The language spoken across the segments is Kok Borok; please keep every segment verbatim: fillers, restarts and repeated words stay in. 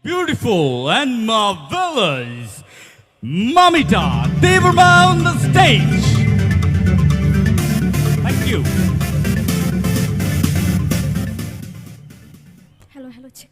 Beautiful and marvelous Mamita Debbarma on the stage. Thank you. Hello, hello, check.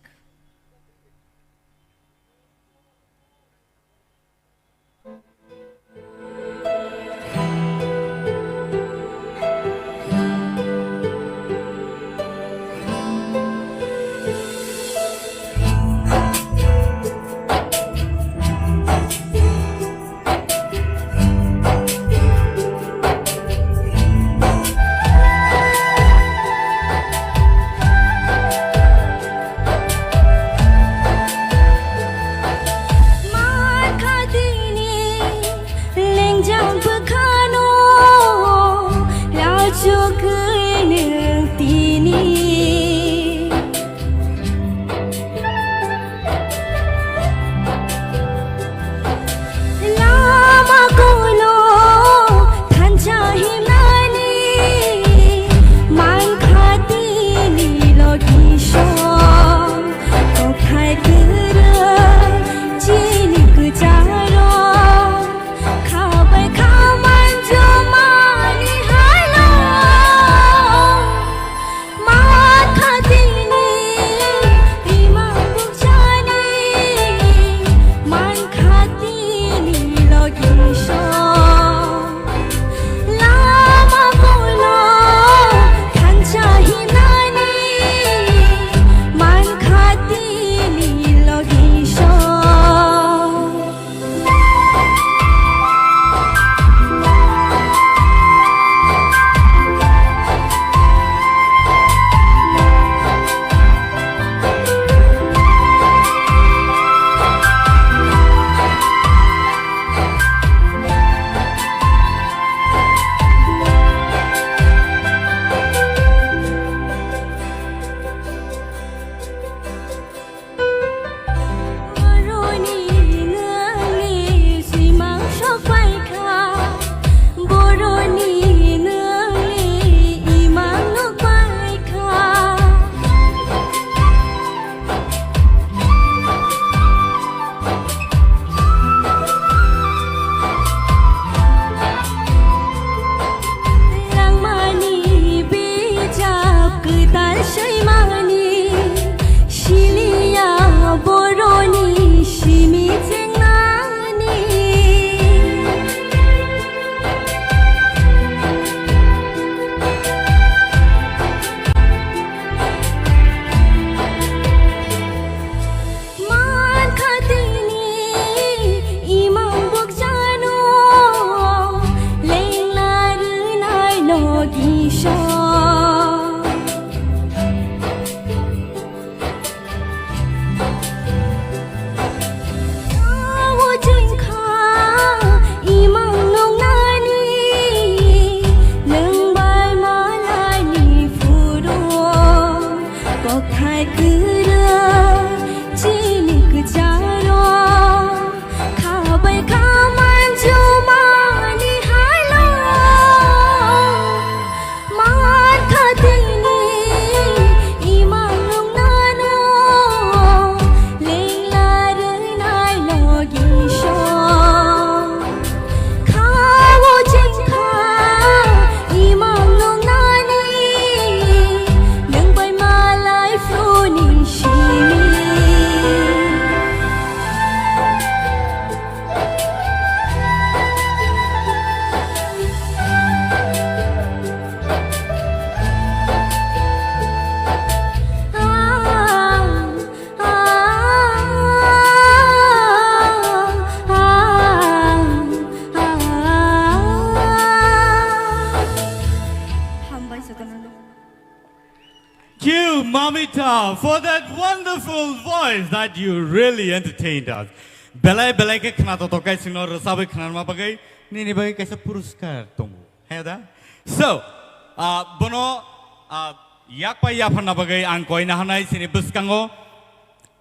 Lengjak bwkhano rajugwi nwng tini. Lama kono thansa himnani mankha tini logisong. Kothai kwrwi chini kwcharo khabai khaman jumani haino. Mankha tini imang bukjani mankha tini logisong. Lama kono thansa himnani mankha tini logisong. Boroni nwngni simang sokpaikha, boroni nwngni imang nukpaikha. Langmani bijap kwtal swi mani, siniya boroni simi chengnani. Mankha tini imang bukjano lengna rwnai logisong. Tamo chwngkha imang nungnani nwng bai malaini phuru. Kokthai kwrwi chini kwcharo khabai khaman jumani haino. Mankha tini imang nungnano lengla rwnai logisong. Khao chengkha imang nungnani nwng bai malai phuruni simi. Hambai jotono. Thank you, Mamita, for that wonderful voice that you really entertained us. Belai belai khe khna totok kai singno rwchabwi khnarma bagwi nini bagwi kaisa puruskar tongo. He da? So, ah, bono, ah, yak pai yapharna bagwi ang koina hanai sini bwskango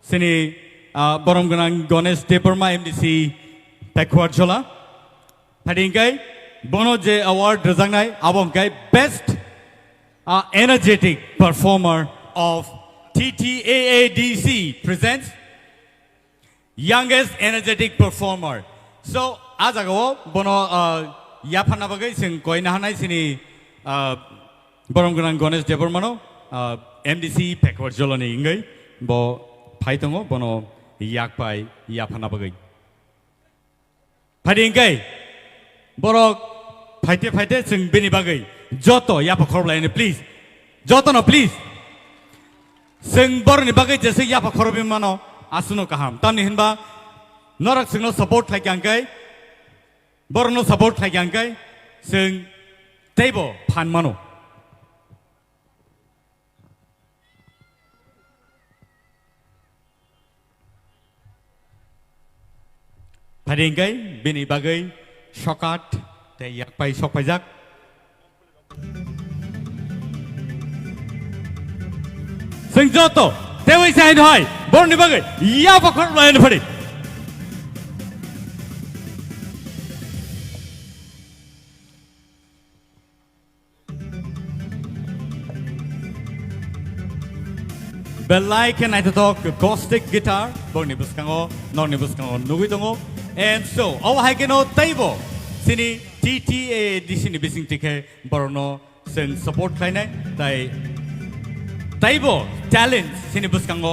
sini, ah, borom gwnang Ganesh Debbarma M D C Pekhuarjhola. Phadi hwnkhe bono je award rwjaknai abo hwnkhe Best, ah, Energetic Performer of T T A A D C presents Youngest energetic performer. So, a jagao bono, uh, yapharna bagwi chwng koina hanai chini, uh, borom gwnang Ganesh Debbarmano, uh, M D C Pekor Joloni wngwi bo phai tongo, bono yak pai yapharna bagwi. Phaidi hwnkhe borok phaite phaite chwng bini bagwi joto yapha khorok laini, please. Jotono, please. Chwng borokni bagwi jesa yapha khorokwi mano, aswkno kaham. Tamni hinba norok chwngno support khlai kha hwnkhe, borokno support khlai kha hwnkhe, chwng teibo phan mano. Phaidi hwnkhe bini bagwi sokat tei yakpai sokpaijak. Chwng joto tewi sai hai borokni bagwi yapha khorok laini phaidi. Belai khe naithothok acoustic guitar, borokni bwskango, norokni bwskango nugwi tongo. And so, obo hai kheno teibo chini T T A D C ni bisingtwi khe borokno chwng support khlainai, tai teibo talent chini bwskango